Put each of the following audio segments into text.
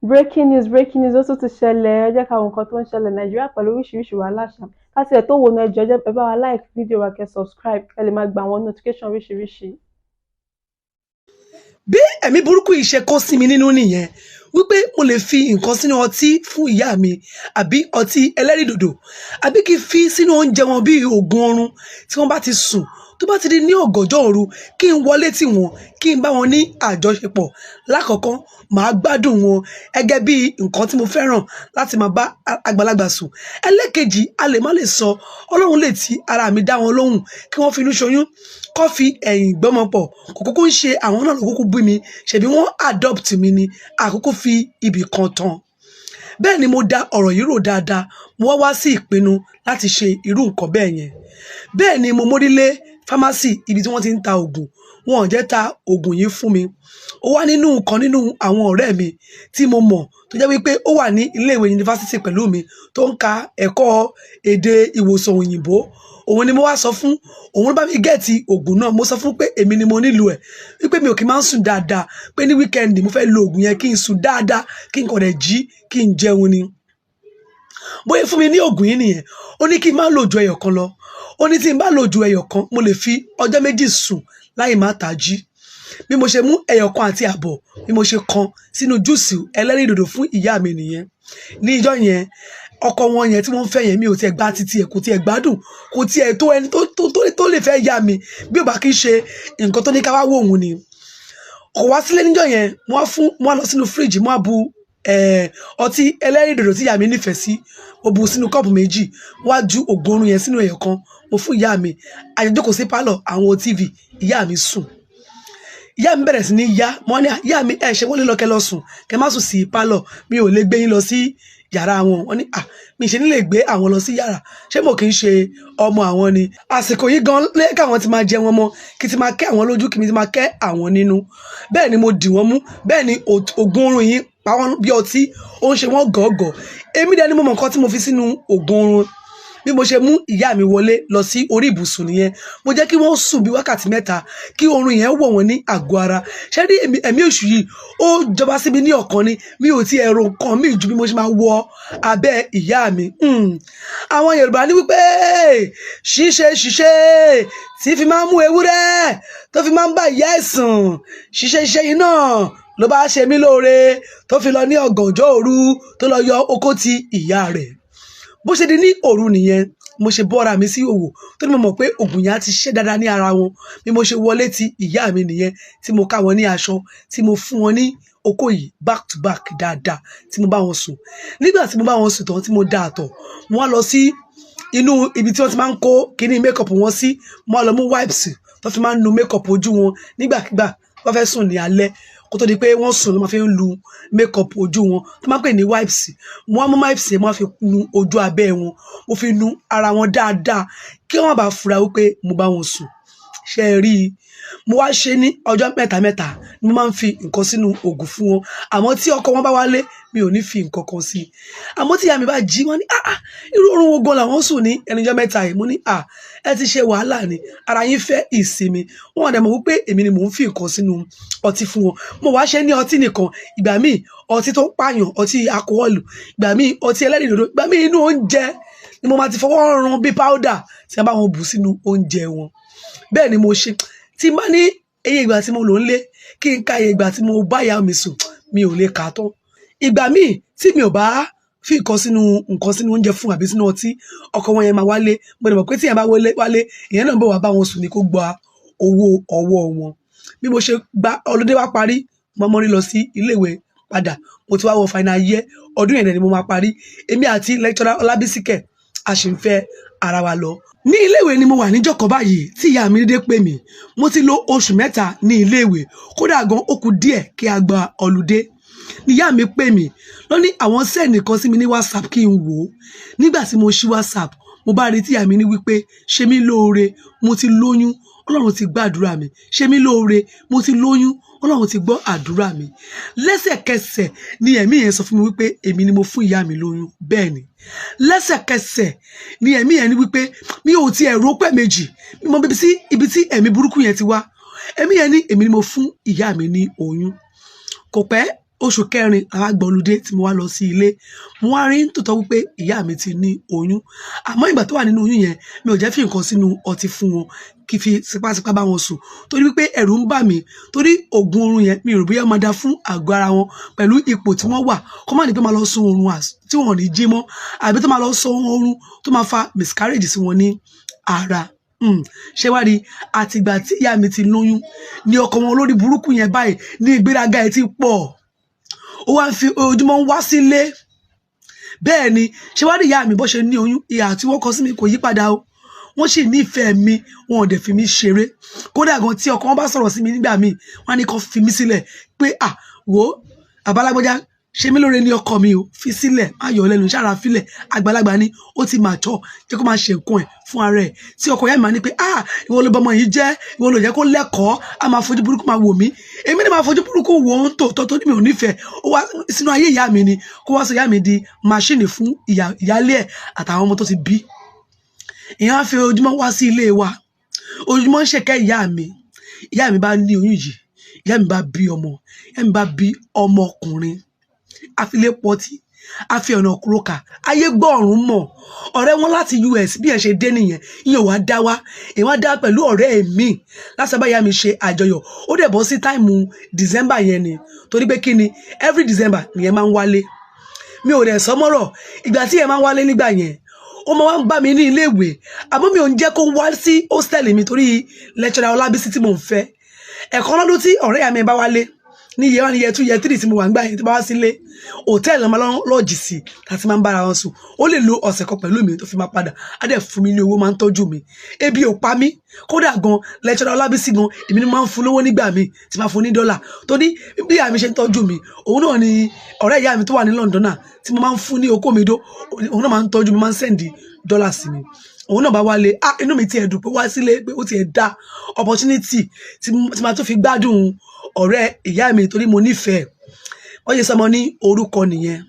Breaking news, breaking news, ó tún ti ṣẹlẹ̀. Ẹ jẹ́ ká wo nǹkan tó ń ṣẹlẹ̀ Nàìjíríà pẹ̀lú oríṣiríṣi wàhálà ṣá. Ká tiẹ̀ tó wo náà, ẹ jọ̀ọ́, ẹ bá wa like fídíò wa, kẹ́ subscribe, ẹ lè máa gba àwọn notification oríṣiríṣi. Bí ẹ̀mí burúkú yìí ṣe kó sí mi nínú nìyẹn wípé mo lè fi nǹkan sínú ọtí fún ìyá mi, àbí ọtí ẹlẹ́rìndòdò, àbí kí n fi sínú oúnjẹ wọn bíi oògùn oorun tí wọ́n bá ti sùn, tó bá ti di ní ọ̀gànjọ́ òru, kí n wọlé tì wọ́n, kí n bá wọn ní àjọṣepọ̀. Lákọ̀ọ́kọ́, màá gbádùn wọn gẹ́gẹ́ bí nǹkan tí mo fẹ́ràn láti máa bá àgbàlagbà sùn. Ẹlẹ́kejì, a lè má lè sọ, Ọlọ́run lè ti ara mi dá wọn lóhùn, kí wọ́n finú ṣoyún, kó fi ẹ̀yìn gbọ́mọ pọ̀. Kò kúkú ń ṣe àwọn náà ló kúkú bí mi, ṣèbí wọ́n adopt mi ni, àkókò fi ibì kan tán. Bẹ́ẹ̀ ni mo da ọ̀rọ̀ yìí rò dáadáa. Mo wá wá sí ìpinnu láti ṣe irú nǹkan bẹ́ẹ̀ yẹn. Bẹ́ẹ̀ ni mo mórí lé pharmacy, ibi tí wọ́n ti ń ta oògùn. Wọn ò jẹ́ ta oògùn yìí fún mi. Ó wá nínú kan nínú àwọn ọ̀rẹ́ mi tí mo mọ̀, tó jẹ́ wípé ó wà ní iléèwé yunifásítì pẹ̀lú mi, tó ń ka ẹ̀kọ́ èdè ìwòsàn òyìnbó. Òun ni mo wá sọ fún. Òun ló bá mi get oògùn náà. Mo sọ fún pé èmi ni mo nílò ẹ̀, wípé mi ò kí máa ń sùn dáadáa, pé ní weekend mo fẹ́ lo oògùn yẹn kí n sùn dáadáa, kí n kàn dẹ̀ jí, kí n jẹun ni. Bóyá fún mi ní oògùn yìí nìyẹn. Ó ní kí n má lò ju ẹyọ kan lọ. Ó ní tí n bá lò ju ẹyọ kan, mo lè fi ọjọ́ 2 sùn láì má tají. Bí mo ṣe mú ẹyọ kan àti àbọ̀, bí mo ṣe kan sínú juice ẹlẹ́rìndòdò fún ìyá mi nìyẹn ní ìjọ́ yẹn. Ọkọ wọn yẹn tí wọ́n ń fẹ́ yẹn, mi ò tiẹ̀ gba títí ẹ̀, kò tiẹ̀ gbádùn, kò tiẹ̀ tó ẹni tó lè fẹ́ yá mi bí ò bá kí ń ṣe nǹkan tó ní ká wá wò òun ni. Kò wá sílé níjọ́ yẹn. Mo wá fún, mo wá lọ sínú fíríjì, mo wá bu ọtí ẹlẹ́rìndòdò tí ìyá mi nífẹ̀ẹ́ sí. Mo bu sínú kọ́ọ̀pù 2. Mo wá ju ògùn oorun yẹn sínú ẹyọ kan. Mo fún ìyá mi. A jọ jókòó sí pálọ̀, àwọn TV. Ìyá mi sùn. Ìyá mi bẹ̀rẹ̀ sí ní yá. Mo ní, "Ìyá mi, ẹ ṣe wọlé lọ, kẹ́ lọ sùn, kẹ́ má sùn sí pálọ̀. Mi ò lè gbé yín lọ sí yàrá wọn." Wọ́n ní, "À, mi ṣe ní lè gbé àwọn lọ sí yàrá? Ṣé mo kì í ṣe ọmọ àwọn ni? Àsìkò yìí gan lé káwọn ti máa jẹ wọn mọ́, kí ti máa kẹ́ àwọn lójú, kí mi ti máa kẹ́ àwọn nínú." Bẹ́ẹ̀ ni mo dì wọ́n mú. Bẹ́ẹ̀ ni ògùn oorun yìí pa wọ́n bí ọtí, ó ń ṣe wọ́n gọ̀ọ́gọ̀. Èmi dẹ̀ ni mo mọ̀ nǹkan tí mo fi sínú ògùn oorun. Bí mo ṣe mú ìyá mi wọlé lọ sí orí ibùsùn nìyẹn. Mo jẹ́ kí wọ́n sùn bí wákàtí 3, kí oorun yẹn wọ̀ wọ́n ní àgọ́ ara. Ṣé rí ẹ̀mí èṣù yìí, ó jọba sí mi ní ọ̀kan ni. Mi ò ti ẹ̀rọ nǹkan mi ju bí mo ṣe máa wọ abẹ́ ìyá mi. Àwọn Yorùbá ní wípé ṣíṣe ṣíṣe tí fi máa ń mú ewúrẹ́ tó fi máa ń bá ìyá ẹ̀ sùn, ṣíṣe ṣíṣe yìí náà ló bá ṣe mí lóore, tó fi lọ ní ọ̀gànjọ́ òru, tó lọ yọ okó ti ìyá rẹ̀. Bó ṣe di ní òru nìyẹn, mo ṣe bọ́ra mi sí òwò tó ní mo mọ̀ pé ògùn yẹn á ti ṣe dáadáa ní ara wọn. Bí mo ṣe wọlé ti ìyá mi nìyẹn, tí mo ká wọn ní aṣọ, tí mo fún wọn ní okó yìí back to back dáadáa, tí mo bá wọn sùn. Nígbà tí mo bá wọn sùn tán, tí mo dá àtọ̀, mo wá lọ sí inú ibi tí wọ́n ti máa ń kó kíní makeup wọn sí. Mo wá lọ mú wipes tó fi máa ń nu makeup ojú wọn nígbàkigbà wọ́n fẹ́ sùn ní alẹ́, kó tó di pé wọ́n sùn ló máa fi ń lu makeup ojú wọn, tó máa ń pè ní wipes. Mo wá mú wipes yẹn, mo wá fi nu ojú abẹ́ wọn, mo fi nu ara wọn dáadáa, kí wọ́n bá fura wípé mo bá wọn sùn. Ṣe é rí i, mo wá ṣe ní ọjọ́ mẹ́ta mẹ́ta ni mo máa ń fi nǹkan sínú oògùn fún wọn. Àmọ́ tí ọkọ wọn bá wálé, mi ò ní fi nǹkan kan sí i. Àmọ́ tí ìyá mi bá jí, wọ́n ní, "Ah ah, irú oorun wo gan làwọn sùn ní ẹnìjọ́ mẹ́ta yìí?" Mo ní, "Ah, ẹ ti ṣe wàhálà ni, ara yín fẹ́ ìsinmi." Wọ́n dẹ̀ mọ̀ wípé èmi ni mò ń fi nǹkan sínú ọtí fún wọn. Mo wá ṣe ní ọtí nìkan, ìgbà míì ọtí tó ń pààyàn, ọtí alcohol, ìgbà míì ọtí ẹlẹ́rìndòdò, ìgbà míì inú oúnjẹ ni mo máa ti fọwọ́ run bí powder tí a bá wọn bù sínú oúnjẹ wọn. Bẹ́ẹ̀ ni mo ṣe. Tí n bá ní iye ìgbà tí mo lò ń lé, kí n ka iye ìgbà tí mo bá ìyá mi sùn, mi ò lè kà á tán. Ìgbà míì tí mi ò bá fi nǹkan sínú oúnjẹ fún àbí sínú ọtí, ọkọ wọn yẹn máa wálé. Mo dẹ̀ mọ̀ pé tí yẹn bá wọlé wálé, ìyẹn náà ń bọ̀ wá bá wọn sùn ní, kó gba owó ọwọ́ wọn. Bí mo ṣe gba ọlọ́dẹ wá parí, mo mọ́rí lọ sí iléèwé padà. Mo ti wá wọ final year, ọdún yẹn ni mo máa parí. Èmi àti lecturer Ọlábísí kẹ̀, a sì ń fẹ́ ara wa lọ ní iléèwé ni mo wà níjọ́ kan báyìí tí ìyá mi dédé pè mí. Mo ti lo oṣù 3 ní iléèwé, kódà gan ó kù díẹ̀ kí a gba holiday. Níyà mi pè mí ló ní àwọn send kan sí mi ní WhatsApp kí n wò ó. Nígbà tí mo ṣí WhatsApp, mo bá rí tí ìyá mi ní wípé, "Ṣe mí lóore, mo ti lóyún, Ọlọ́run ti gbàdúrà mi. Ṣe mí lóore, mo ti lóyún, Ọlọ́run ti gbọ́ àdúrà mi." Lẹ́sẹ̀kẹsẹ̀ ni ẹ̀mí yẹn sọ fún mi wípé èmi ni mo fún ìyá mi lóyún. Bẹ́ẹ̀ ni, lẹ́sẹ̀kẹsẹ̀ ni ẹ̀mí yẹn ní wípé mi ò tiẹ̀ rò pẹ́ méjì. Mi mọ bíbi sí ibi tí ẹ̀mí burúkú yẹn ti wá. Ẹ̀mí yẹn ní èmi ni mo fún ìyá mi ní oyún. Kò pẹ́. Oṣù kẹrin làwa gbọ́ludé tí mo wá lọ sí ilé. Mo wá rí tòótọ́ wípé ìyá mi ti ní oyún, àmọ́ ìgbà tó wà nínú oyún yẹn, mi ò jẹ́ fi nǹkan sínú ọtí fún wọn kí fi tipátipá bá wọn sùn, torí wípé ẹ̀rù ń bà mí, torí oògùn oorun yẹn mi ò rò bóyá ó máa da fún àgọ́ ara wọn pẹ̀lú ipò tí wọ́n wà, kó má ní pé máa lọ sun oorun tí wọn ò ní jí mọ́, àbí tó máa lọ sun oorun tó máa fa miscarriage sí wọn ní ara. Ṣé wá rí, àtìgbà tí ìyá mi ti lóyún ní ọkọ wọn olórí burúkú yẹn báyìí ní ìgbéraga ẹ̀ ti pọ̀, ó wá ń fi ojúmọ́ ń wá sílé. Bẹ́ẹ̀ ni, ṣé wá rí, ìyá mi bó ṣe ní oyún, ìhà tí wọ́n kọ sí mi kò yí padà o. Wọ́n sì nífẹ̀ẹ́ mi, wọn ò dẹ̀ fi mí ṣeré. Kódà gan tí ọkọ wọn bá sọ̀rọ̀ sí mi nígbà míì, wọ́n á ní kó fi mí sílẹ̀ pé à wò ó, àbálágbájá ṣe mí lóore ní ọkọ mi o, fi sílẹ̀, má yọ ọ́ lẹ́nu, ṣára filẹ̀, àgbàlagbà ni, ó ti mature, jẹ́ kó máa ṣe nǹkan ẹ̀ fún ara ẹ̀. Tí ọkọ ìyá mi máa ní pé ah, ìwọ ló bọmọ yìí jẹ́, ìwọ ló jẹ́ kó lẹ́kọ̀ọ́, á máa fojú burúkú máa wò mí. Èmi ni máa fojú burúkú wò ó ń tòótọ́, tó ní mi ò nífẹ̀ẹ́ ó wá sínú ayé ìyá mi ni kó wá sọ ìyá mi di máṣíìnì fún ìyálé ẹ̀ àtàwọn ọmọ tó ti bí. Ìyẹn á fi ojúmọ́ wá sí ilé wa, ojúmọ́ ń ṣèkẹ́ ìyá mi. Ìyá mi bá ní oyún yìí, ìyá mi bá bí ọmọ, ìyá mi bá bí ọmọkùnrin. Àfilépọtí, àfi ọ̀nà kúrókà, ayé gbọ́ ọ̀run mọ̀. Ọ̀rẹ́ wọn láti US bí ẹ̀ ṣe dé nìyẹn, ìyẹn wàá dá wá, ìyẹn wàá dá pẹ̀lú ọ̀rẹ́ mi láti bá ìyá mi ṣe àjọyọ̀. Ó dẹ̀ bọ́ sí time December yẹn ni, torí pé kí ni, every December nìyẹn máa ń wálé. Mi ò dẹ̀ sọmọ́rọ̀ ìgbà tí ìyẹn máa ń wálé nígbà yẹn, ó máa wá ń bá mi ní ilé ìwé, àmọ́ mi ò ń jẹ́ kó wá sí hostel mi torí lecturer Ọlábísí tí mò ń fẹ́. Ẹ̀kan lọ́dún tí ọ̀rẹ́ ìyá mi bá wálé ní year one, year two, year three tí mo wà ń gbà yẹn, tó bá wá sílé, hòtẹ́ẹ̀lì ọmọ lọ́ọ̀jì sí láti máa ń bára wọn sùn. Ó lè lo ọ̀sẹ̀ kan pẹ̀lú mi tó fi máa padà, á dẹ̀ fún mi ní owó, máa ń tọ́jú mi, ebi ò pa mí. Kódà gan lecturer Ọlábísí gan, èmi ni máa ń fún lówó nígbà mi tí máa fún ní dọ́là, tó ní bí ìyá mi ṣe ń tọ́jú mi, òun náà ni ọ̀rẹ́ ìyá mi tó wà ní London náà tí mo máa ń fún ní okó mi dó, òun náà máa ń tọ́jú mi, máa ń send dọ́là sí mi. Òun náà bá wálé, ah, inú mi tiẹ̀ dùn pé wá sílé, pé ó tiẹ̀ dá opportunity tí máa tún fi gbádùn ọ̀rẹ́ ìyá mi, torí mo nífẹ̀ẹ́. Wọ́n ṣe sọmọ ní orúkọ nìyẹn,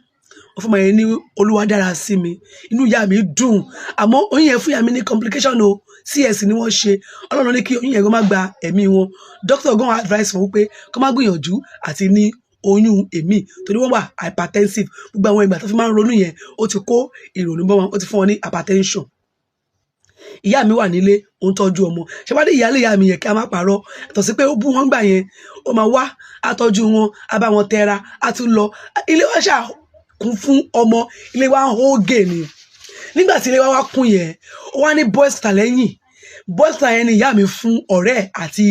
wọ́n fún ọmọ yẹn ní Olúwa dára sí mi. Inú ìyá mi dùn, àmọ́ oyún yẹn fún ìyá mi ní complication o. CS ni wọ́n ṣe. Ọlọ́run ní kí oyún yẹn kó má gba ẹ̀mí wọn. Doctor gan advice wọn wípé kó má gbìyànjú àti ní oyún èmi, torí wọ́n wà hypertensive. Gbogbo àwọn ìgbà tó fi máa ń ronú yẹn, ó ti kó ìrònú bọ́ wọn, ó ti fún wọn ní hypertension. Ìyá mi wà nílé, ó ń tọ́jú ọmọ. Ṣé wá dé, ìyáálé ìyá mi yẹn, kí a má parọ́, yàtọ̀ sí pé ó bú wọn gbà yẹn, ó máa wá, á tọ́jú wọn, á bá wọn tẹra, á tún lọ. Ilé wa ṣáà kún fún ọmọ, ilé wa ń hógè ni. Nígbà tí ilé wa wá kún yẹn, ó wá ní boys quarter lẹ́yìn. Boys quarter yẹn ni ìyá mi fún ọ̀rẹ́ àti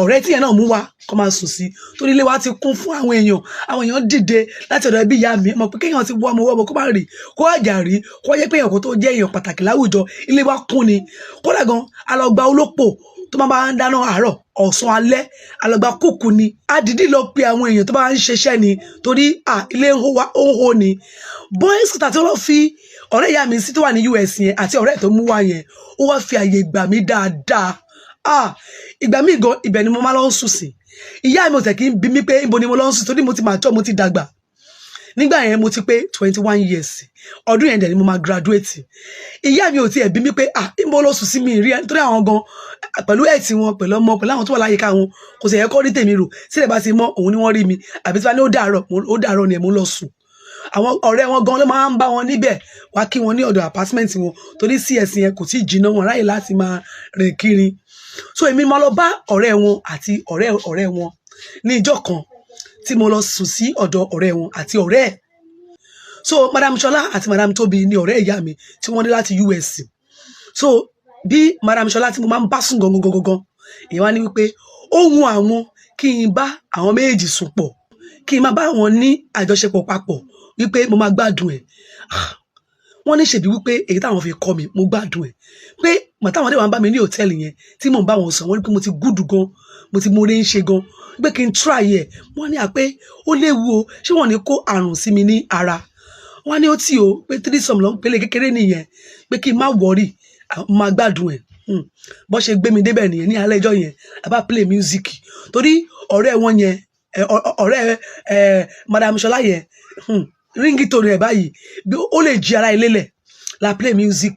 ọ̀rẹ́ tí yẹn náà mú wá kó máa sùn sí, torí ilé wa ti kún fún àwọn èèyàn. Àwọn èèyàn dìde láti ọ̀dọ̀ ẹbí ìyá mi mọ̀ pé kéèyàn ti wọ́ ọmọ wọ́ ọmọ, kó má rí, kó àjà rí, kó jẹ́ pé èèyàn kó tó jẹ́ èèyàn pàtàkì láwùjọ. Ilé wa kún ni. Kódà gan a lọ gba olópò tó máa bá ń dáná àárọ̀, ọ̀sán, alẹ́. Alọ́gba kúkú ni, adìdí lọ pe àwọn èèyàn tó bá ń ṣiṣẹ́ ni, torí à ilé ń hó wa, ó ń hó ni. Boys quarter tí wọ́n fi ọ̀rẹ́ ìyá mi sí tó wà ní US yẹn àti ọ̀rẹ́ tó mú wá yẹn, ó wá fi àyè gbà mí dáadáa. Ah, ìgbà míì gan, ibẹ̀ ni mo máa lọ ń sùn sí. Ìyá mi ò tẹ̀ kí n bi mí pé ibo ni mo lọ ń sùn, torí mo ti mature, mo ti dàgbà. Nígbà yẹn mo ti pé 21 years, ọdún yẹn dẹ̀ ni mo máa graduate. Ìyá mi ò tiẹ̀ bí mi pé ah, ibo ló sùn sí, mi rí ẹ, nítorí àwọn gan pẹ̀lú ẹ̀ tí wọn pẹ̀lú ọmọ pẹ̀lú àwọn tó wà láyìíká wọn, kò sì yẹ kó rí tèmi rò. Sílẹ̀ bá ti mọ́ òun ni wọ́n rí mi, àbí tí wọ́n ní ó dàárọ̀, ó dàárọ̀ ni ẹ̀ mo lọ sùn. Àwọn ọ̀rẹ́ wọn gan ló máa ń bá wọn níbẹ̀ wá kí wọn ní ọ̀dọ̀ apartment wọn, torí CS yẹn kò tí ì jìnnà, wọn ráyè láti máa rìn kiri. So èmi máa lọ bá ọ̀rẹ́ wọn àti ọ̀rẹ́ ọ̀rẹ́ wọn ní ìjọ́ kan tí mo lọ sùn sí ọ̀dọ̀ ọ̀rẹ́ wọn àti ọ̀rẹ́ ẹ̀. So Madam Ṣọlá àti Madam Tóbi ní ọ̀rẹ́ ìyá mi tí wọ́n dé láti US. So bí Madam Ṣọlá tí mo máa ń bá sùn gangan gangan gangan, ìyẹn wá ní wípé ó wù àwọn kí n bá àwọn méjèèjì sùn pọ̀, kí n máa bá wọn ní àjọṣepọ̀ papọ̀, wípé mo máa gbádùn ẹ̀. Wọ́n ní ṣèbí wípé èyí táwọn fi kọ́ mi, mo gbádùn ẹ̀, pé màtáwọn dé wà ń bá mi ní hòtẹ́ẹ̀lì yẹn tí mò ń bá wọn sọ, wọ́n ní pé mo ti good gan, mo ti mórè ń ṣe gan, pé kí n try ẹ̀. Wọ́n ní àpé ó léwu o, ṣé wọ́n ní kó àrùn sí mi ní ara? Wọ́n ní ó tì o, pé threesome ló ń pele kékeré nìyẹn, pé kí n má worry, máa gbádùn ẹ̀. Bó ṣe gbé mi débẹ̀ nìyẹn ní alẹ́ ẹjọ́ yẹn, a bá play music, torí ọ̀rẹ́ wọn yẹn, ọ̀rẹ́ Madam Ṣọlá yẹn, ringtone rẹ̀ báyìí bí ó lè jí ara ilé lẹ̀. La play music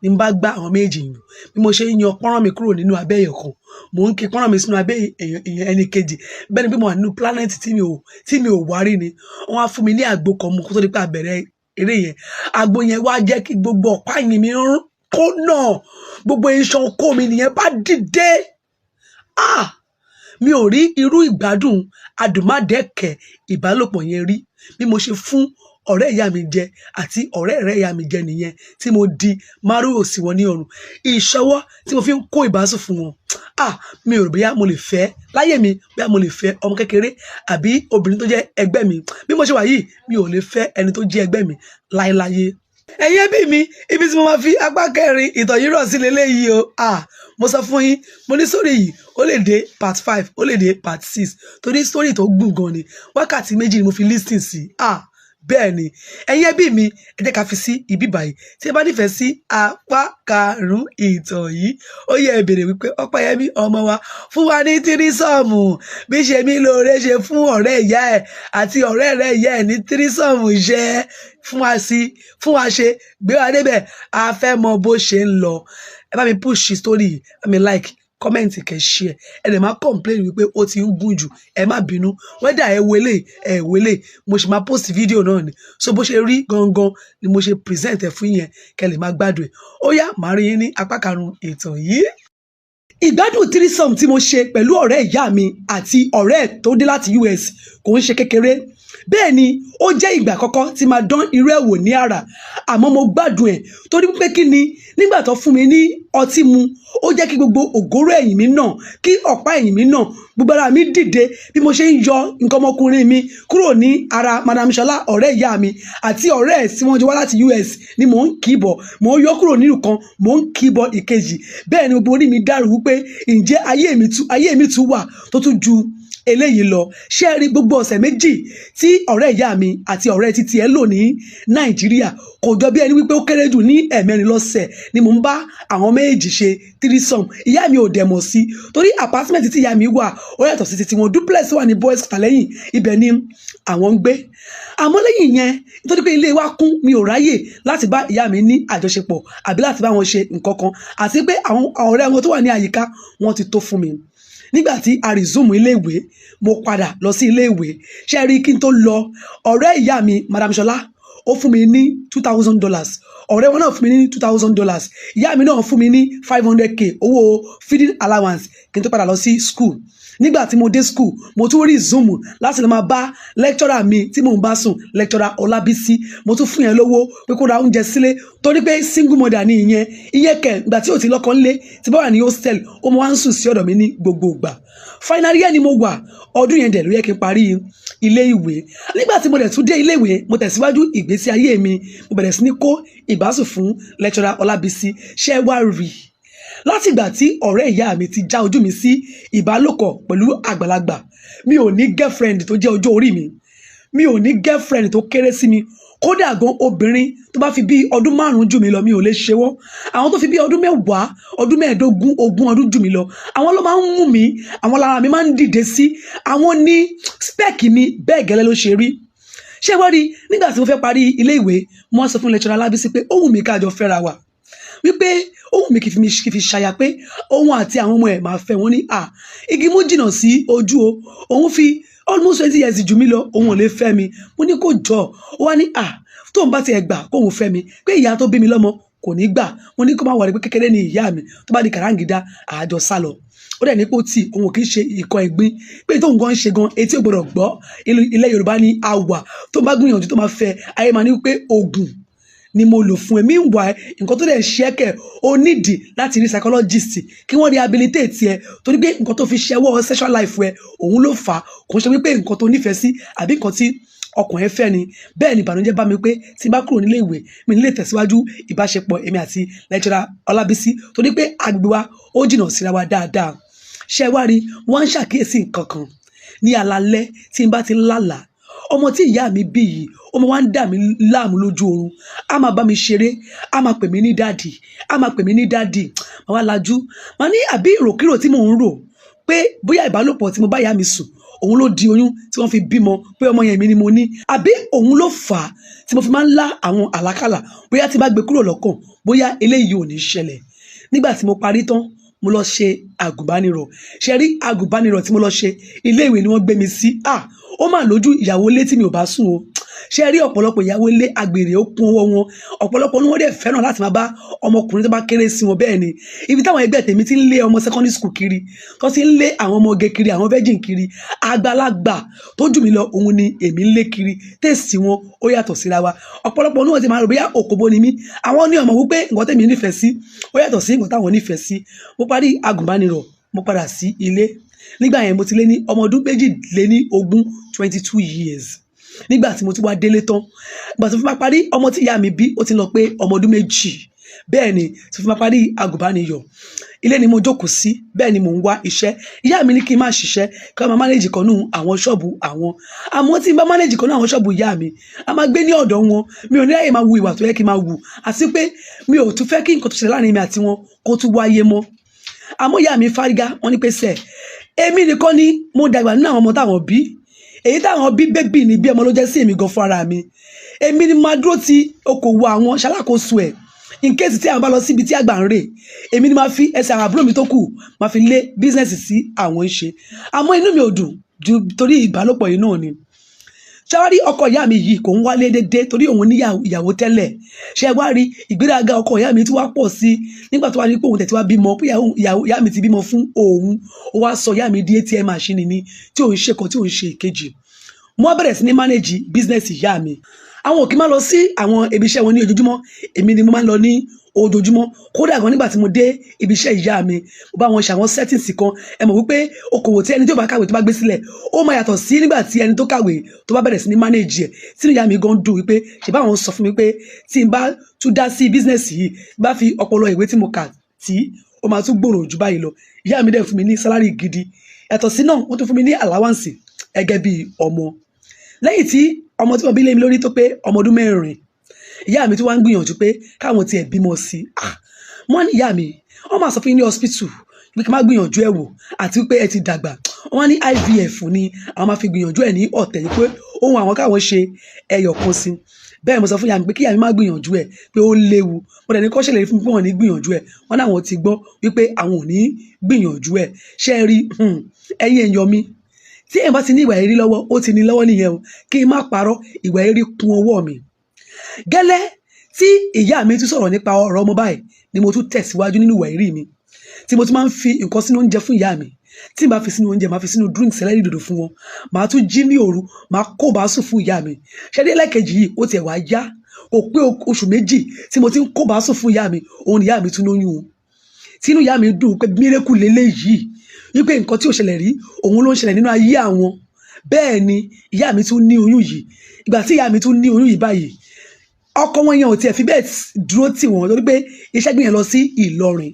Ní n bá gbá àwọn méjì yìí, bí mo ṣe ń yan pọ́nrán mi kúrò nínú abẹ́ èèyàn kan, mò ń ki pọ́nrán mi sínú abẹ́ èèyàn ẹni kejì. Bẹ́ẹ̀ ni pé mo wà nínú planet tí mi ò wá rí ni. Wọ́n á fún mi ní àgbo kan mu kó tó di pé a bẹ̀rẹ̀ eré yẹn. Àgbo yẹn wá jẹ́ kí gbogbo ọ̀pá ẹ̀yìn mi kó náà, gbogbo iṣan okó mi nìyẹn bá dìde. Ah, mi ò rí irú ìgbádùn adùnmádẹ́kẹ̀ ìbálòpọ̀ yẹn rí. Bí mo ṣe fún ọ̀rẹ́ ìyá mi jẹ àti ọ̀rẹ́ ẹ̀rẹ́ ìyá mi jẹ nìyẹn, tí mo di márùn sí wọn ní ọrùn. Ìṣọwọ́ tí mo fi ń kó ìbásùn fún wọn, ah, mi ò rò bóyá mo lè fẹ́ láyé mi, bóyá mo lè fẹ́ ọmọ kékeré àbí obìnrin tó jẹ́ ẹgbẹ́ mi. Bí mo ṣe wà yìí, mi ò lè fẹ́ ẹni tó jẹ́ ẹgbẹ́ mi láéláyé. Ẹ̀yin ẹbí mi, ibi tí mo máa fi apá kẹrin ìtàn yìí rọ̀ sí leléyìí o. Ah, mo sọ fún yín, mo ní sórí yìí ó lè dé part 5, ó lè dé part 6, torí sórí tó gùn gan ni. Wákàtí 2 ni mo fi listen sí. Ah, bẹ́ẹ̀ ni, ẹ̀yin ẹbí mi, ẹ jẹ́ ká fi sí ibi báyìí. Tí ẹ bá nífẹ̀ẹ́ sí apá karùn-ún ìtàn yìí, ó yẹ ẹ béèrè wípé Ọpẹ́yẹmí ọmọ wa fún wa ní threesome, bí ṣe mí lóore ṣe fún ọ̀rẹ́ ìyá ẹ̀ àti ọ̀rẹ́ rẹ̀ ìyá ẹ̀ ní threesome iṣẹ́ fún wa sí, fún wa ṣe gbé wa débẹ̀. A fẹ́ mọ bó ṣe ń lọ. Ẹ bá mi push story, ẹ bá mi like, comment, kẹ́ share. Ẹ lè má complain wípé ó ti ń gùn jù, ẹ má bínú. Whether ẹ wọlé ẹ wọlé, mo sì máa post video náà ni. So bó ṣe rí gangan ni mo ṣe present ẹ fún yẹn, kẹ́ lè má gbádùn ẹ. Ó yá, màá rí yín ní apá karùn-ún ìtàn yìí. Ìgbádùn threesome tí mo ṣe pẹ̀lú ọ̀rẹ́ ìyá mi àti ọ̀rẹ́ ẹ̀ tó dé láti US kò ń ṣe kékeré. Bẹ́ẹ̀ ni ó jẹ́ ìgbà àkọ́kọ́ tí máa dán irú ẹ̀ wò ní àrà, àmọ́ mo gbádùn ẹ̀ torí pé kí ni, nígbà tó fún mi ní ọtí mu, ó jẹ́ kí gbogbo ògóró ẹ̀yìn mi nà, kí ọ̀pá ẹ̀yìn mi nà, gbogbo ara mi dìde. Bí mo ṣe ń yọ nǹkan ọmọkùnrin mi kúrò ní ara Madam Ṣọlá, ọ̀rẹ́ ìyá mi, àti ọ̀rẹ́ ẹ̀ tí wọ́n jọ wá láti US ni mò ń kì í bọ̀, mò ń yọ kúrò nínú kan, mò ń kì í bọ̀ ìkejì. Bẹ́ẹ̀ ni gbogbo orí mi dàrú wípé ǹjẹ́ ayé mi tún wà tó tún ju eléyìí lọ? Ṣé ẹ rí gbogbo ọ̀sẹ̀ 2 tí ọ̀rẹ́ ìyá mi àti ọ̀rẹ́ títí ẹ lò ní Nàìjíríà, kò jọ bí ẹni wípé ó kéré jù ní ẹ̀ẹ̀mẹrin lọ́sẹ̀ ni mò ń bá àwọn méjì ṣe threesome. Ìyá mi ò dẹ̀ mọ̀ sí, torí apartment tí ìyá mi wà ó yàtọ̀ sí titi wọn. Duplex wà ní boys quarter lẹ́yìn, ibẹ̀ ni àwọn ń gbé. Àmọ́ lẹ́yìn yẹn, nítorí pé ilé wa kún, mi ò ráyè láti bá ìyá mi ní àjọṣepọ̀ àbí láti bá wọn ṣe nǹkan kan, àti pé àwọn ọ̀rẹ́ wọn tó wà ní àyíká wọn ti tó fún mi. Nígbà tí a resume iléèwé, mo padà lọ sí iléèwé. Ṣe rí, kí n tó lọ, ọ̀rẹ́ ìyá mi, Madam Ṣọlá, ó fún mi ní $2,000. Ọ̀rẹ́ wọn náà fún mi ní $2,000. Ìyá mi náà fún mi ní 500K owó feeding allowance kí n tó padà lọ sí school. Nígbà tí mo dé school, mo tún resume láti lọ máa bá lecturer mi tí mò ń bá sùn, lecturer Ọlábísí. Mo tún fún yẹn lówó pé kó ra oúnjẹ sílé, torí pé single mother ni ìyẹn. Ìyẹn kẹ̀, ìgbà tí ò ti lọ́kọ ńlé, tí bá wà ní hostel, ó mọ wá ń sùn sí ọ̀dọ̀ mi ní gbogbo ìgbà. Final year ni mo wà ọdún yẹn dẹ̀ ló yẹ kí n parí ilé ìwé. Nígbà tí mo dẹ̀ tún dé ilé ìwé, mo tẹ̀síwájú ìgbésí ayé mi. Mo bẹ̀rẹ̀ sí ní kó ìbásùn fún lecturer Ọlábísí. Ṣé wá rí, látìgbà tí ọ̀rẹ́ ìyá mi ti já ojú mi sí ìbálòpọ̀ pẹ̀lú àgbàlagbà, mi ò ní girlfriend tó jẹ́ ọjọ́ orí mi, mi ò ní girlfriend tó kéré sí mi. Kódà gan, obìnrin tó bá fi bí ọdún 5 jù mí lọ, mi ò lè ṣe wọ́n. Àwọn tó fi bí ọdún 10, ọdún 15, 20 ọdún jù mí lọ, àwọn ló máa ń mú mi, àwọn lára mi máa ń dìde sí, àwọn ní spec mi. Bẹ́ẹ̀ gẹ́lẹ́ ló ṣe rí. Ṣé wọ́n rí, nígbà tí mo fẹ́ parí ilé ìwé, mo wá sọ fún lecturer Alábísí pé ó wù mí ká jọ fẹ́ra wa, wípé ó wù mí kí fi ṣaya, pé òun àti àwọn ọmọ ẹ̀ máa fẹ́ wọn ní à igi mú jìnnà sí ojú o. Òun fi almost 20 years jù mí lọ, òun ò lè fẹ́ mi. Mo ní kó jọ. Ó wá ní à tóun bá tiẹ̀ gbà kóun fẹ́ mi, pé ìyá tó bí mi lọ́mọ kò ní gbà. Mo ní kó má wà ní pé kékeré ni ìyá mi, tó bá di kàráǹgídá, àjọ sá lọ. Ó dẹ̀ ní pé ó tì òun ò kì í ṣe ìkan ẹ̀gbin, pé tóun gan ń ṣe gan etí ò gbọdọ̀ gbọ́. Ilẹ̀ Yorùbá ni a wà, tó bá gbìyànjú tó máa fẹ́ ayé, máa ní pé oògùn ni mo lò fún ẹ. Meanwhile, nǹkan tó dẹ̀ ṣe é kẹ̀, ó nídìí láti rí psychologist kí wọ́n rehabilitate ẹ, torí pé nǹkan tó fi ṣẹwọ́ sexual life ẹ òun ló fà á. Kò ń ṣe wípé nǹkan tó nífẹ̀ẹ́ sí àbí nǹkan tí ọkàn ẹ fẹ́ ni. Bẹ́ẹ̀ ni ìbànújẹ́ bá mi pé tí n bá kúrò nílé ìwé, mi ní lè tẹ̀síwájú ìbáṣepọ̀ èmi àti lecturer Ọlábísí, torí pé agbègbè wa ó jìnnà síra wa dáadáa. Ṣé wá rí, wọ́n ń ṣàkíyèsí nǹkan kan ní alalẹ́ tí n bá ti ń lálàá. Ọmọ tí ìyá mi bí yìí, ó máa wá ń dà mí láàmú lójú oorun. Á máa bá mi ṣeré, á máa pè mí ní daddy, á máa pè mí ní daddy. Màá wá lajú, màá ní àbí ìròkírò tí mò ń rò pé bóyá ìbálòpọ̀ tí mo bá ìyá mi sùn òun ló fà á. Òun ló di oyún tí wọ́n fi bímọ pé ọmọ yẹn mi ni mo ní, àbí òun ló fà á tí mo fi máa ń lá àwọn àlákàlà? Bóyá tí bá gbé kúrò lọ́kàn, bóyá eléyìí ò ní ṣẹlẹ̀. Nígbà tí mo parí tán, mo lọ ṣe àgùnbánirọ̀. Ṣe rí àgùnbánirọ̀ tí mo lọ ṣe, ilé ìwé ni wọ́n gbé mi sí. Ah, ó mà lójú ìyàwó ilé tí mi ò bá sùn o. Ṣe rí ọ̀pọ̀lọpọ̀ ìyàwó ilé àgbèrè ó kún ọwọ́ wọn. Ọ̀pọ̀lọpọ̀ ni wọ́n dẹ̀ fẹ́ràn láti máa bá ọmọkùnrin tó bá kéré sí wọn. Bẹ́ẹ̀ ni ibi táwọn ẹgbẹ́ tèmi ti ń lé ọmọ secondary school kiri, tó ti ń lé àwọn ọmọge kiri, àwọn virgin kiri, àgbàlagbà tó jù mí lọ òun ni èmi ń lé kiri. Taste wọn ó yàtọ̀ síra wa. Ọ̀pọ̀lọpọ̀ ni wọ́n ti máa rò bóyá òkòbó ni mí. Àwọn ní ọmọ wípé nǹkan tèmi nífẹ̀ẹ́ sí ó yàtọ̀ sí nǹkan táwọn nífẹ̀ẹ́ sí. Mo parí agùnbánirọ̀, mo padà sí ilé. Nígbà yẹn mo ti lé ní ọmọ ọdún 22, 22 years. Nígbà tí mo ti wá délé tán, ìgbà tí mo fi máa parí, ọmọ tí ìyá mi bí ó ti lọ pé ọmọ ọdún 2. Bẹ́ẹ̀ ni tí mo fi máa parí agùnbánirọ̀, ilé ni mo jókòó sí. Bẹ́ẹ̀ ni mò ń wá iṣẹ́. Ìyá mi ní kí n má ṣiṣẹ́, kí n máa manage kan nú àwọn ṣọ́ọ̀bù àwọn. Àmọ́ tí n bá manage kan nú àwọn ṣọ́ọ̀bù ìyá mi, a máa gbé ní ọ̀dọ̀ wọn, mi ò ní ráyè máa wu ìwà tó yẹ kí n máa wù, àti pé mi ò tún fẹ́ kí nǹkan tó ṣẹlẹ̀ láàrin mi àti wọn kó tún wáyé mọ́. Àmọ́ ìyá mi fárígá, wọ́n ní pé sẹ́ èmi nìkan ni mo dàgbà nínú àwọn ọmọ táwọn bí. Èyí táwọn bí baby ni, bí ọmọ ló jẹ́ sí èmi gan fún ara mi. Èmi ni máa dúró ti okòwò àwọn, ṣalákòóso ẹ̀, in case tí àwọn bá lọ síbi tí àgbà ń rè. Èmi ni máa fi ẹsẹ̀ àwọn àbúrò mi tó kù máa fi lé business sí àwọn ń ṣe. Àmọ́ inú mi ò dùn ju torí ìbálòpọ̀ yìí náà ni. Ṣé wá rí ọkọ ìyá mi yìí kò ń wálé dédé torí òun ní ìyàwó tẹ́lẹ̀. Ṣé wá rí ìgbéraga ọkọ ìyá mi tí wàá pọ̀ sí nígbà tó wá ní pé òun tẹ̀ tí wàá bímọ, pé ìyá mi ti bímọ fún òun, ó wá sọ ìyá mi di ATM machine ni, tí òun ṣe kan tí òun ṣe ìkejì. Mo wá bẹ̀rẹ̀ sí ní manage business ìyá mi. Àwọn ò kí máa lọ sí àwọn ibi iṣẹ́ wọn ní ojoojúmọ́, èmi ni mo máa ń lọ ní ojoojúmọ́. Kódà gan nígbà tí mo dé ibi iṣẹ́ ìyá mi, mo bá wọn ṣe àwọn settings kan. Ẹ mọ̀ wípé okòwò tí ẹni tí ó bá kàwé tó bá gbé sílẹ̀, ó máa yàtọ̀ sí nígbà tí ẹni tó kàwé tó bá bẹ̀rẹ̀ sí ní manage ẹ̀. Tí ìyá mi gan dùn wípé ṣe bá wọn sọ fún mi pé tí n bá tún dá sí business yìí, bá fi ọpọlọ ìwé tí mo kà tí ó máa tún gbòòrò jù báyìí lọ. Ìyá mi dẹ̀ fún mi ní salary gidi. Yàtọ̀ sí náà, wọ́n tún fún mi ní allowance gẹ́gẹ́ bí ọmọ. Lẹ́yìn tí ọmọ tí wọ́n bí lé mi lórí tó pé ọmọ ọdún 4, ìyá mi tí wọ́n ń gbìyànjú pé káwọn tiẹ̀ bímọ sí i. Ah, wọ́n ní ìyá mi, wọ́n máa sọ fún yín ní hospital pé kí n má gbìyànjú ẹ̀ wò, àti pé ẹ ti dàgbà. Wọ́n ní IVF ni àwọn máa fi gbìyànjú ẹ̀ ní ọ̀tẹ̀ yìí, pé ohun àwọn káwọn ṣe ẹyọ kan sí. Bẹ́ẹ̀ mo sọ fún ìyá mi pé kí ìyá mi má gbìyànjú ẹ̀, pé ó léwu. Mo dẹ̀ ní kó ṣèlérí fún mi pé wọ́n ní gbìyànjú ẹ̀. Wọ́n ní àwọn ti gbọ́ wípé àwọn ò ní gbìyànjú ẹ̀. Ṣé ẹ rí, ẹ̀yin èèyàn mi, tí èèyàn bá ti ní ìwà ìrí lọ́wọ́, ó ti ní lọ́wọ́ nìyẹn o. Kí n má parọ́, ìwà ìrí kún ọwọ́ mi. Gẹ́lẹ́ tí ìyá mi tún sọ̀rọ̀ nípa ọ̀rọ̀ ọmọ báyìí ni mo tún tẹ̀síwájú nínú ìwà ìrí mi, tí mo tún máa ń fi nǹkan sínú oúnjẹ fún ìyá mi. Tí n bá fi sínú oúnjẹ, màá fi sínú drinks ẹlẹ́rìndòdò fún wọn. Màá tún jí ní òru, màá kó bá sùn fún ìyá mi. Ṣẹ́dé ẹlẹ́kejì yìí ó tiẹ̀ wá yá, kò pé oṣù 2 tí mo ti ń kó bá sùn fún ìyá mi, òun ni ìyá mi tún lóyún o. Tínú ìyá mi dùn pé miracle leléyìí, wípé nǹkan tí ò ṣẹlẹ̀ rí òun ló ń ṣẹlẹ̀ nínú ayé àwọn. Bẹ́ẹ̀ ni ìyá mi tún ní oyún yìí. Ìgbà tí ìyá mi tún ní oyún yìí báyìí, ọkọ wọn yẹn ò tiẹ̀ fi bẹ́ẹ̀ dúró tì wọ́n torí pé iṣẹ́ gbìyànjú lọ sí Ìlọrin.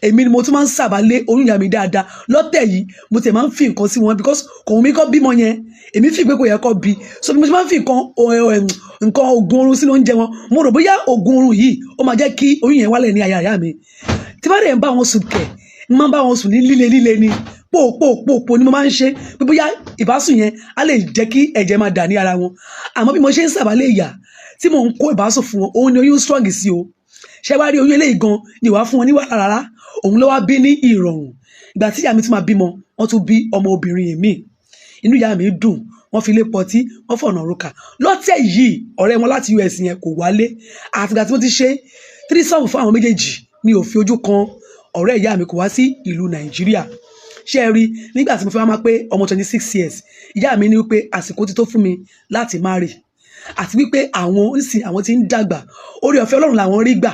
Èmi ni mo tún máa ń sábà lé oyún ìyá mi dáadáa. Lọ́tẹ̀ yìí mo tiẹ̀ máa ń fi nǹkan sí wọn because kò wù mí kọ́ bímọ yẹn, èmi fi pé kò yẹ kó bí. So bí mo ṣe máa ń fi nǹkan oògùn oorun sínú oúnjẹ wọn, mo rò bóyá oògùn oorun yìí ó máa jẹ́ kí oyún yẹn wálẹ̀ ní àyà ìyá mi. Tí bá dẹ̀ ń bá wọn sùn kẹ̀, n máa ń bá wọn sùn ní líle líle ni, pò pò pò pò ni mo máa ń ṣe, pé bóyá ìbásùn yẹn á lè jẹ́ kí ẹ̀jẹ̀ máa dà ní ara wọn. Àmọ́ bí mo ṣe ń sábà lè yà tí mò ń kó ìbásùn fún wọn, òun ni oyún strong sí o. Ṣé wá rí oyún eléyìí gan ni wàá fún wọn ní wàhálà rárá, òun ló wá bí ní ìrọ̀rùn. Ìgbà tí ìyá mi tún máa bímọ, wọ́n tún bí ọmọ obìnrin mi. Inú ìyá mi dùn, wọ́n fi lé pọtí, wọ́n fọ̀nà roka. Lọ́tẹ̀ yìí ọ̀rẹ́ wọn láti US yẹn kò wálé. Àtìgbà tí wọ́n ti ṣe threesome fún àwọn méjèèjì, mi ò fi ojú kan ọ̀rẹ́ ìyá mi, kò wá sí ìlú Nàìjíríà. Ṣé ẹ rí, nígbà tí mo fi wá máa pé ọmọ 26 years, ìyá mi ní wípé àsìkò ti tó fún mi láti marry, àti wípé àwọn ń sìn, àwọn tí ń dàgbà, orí ọ̀fẹ́ Ọlọ́run làwọn rí gbà.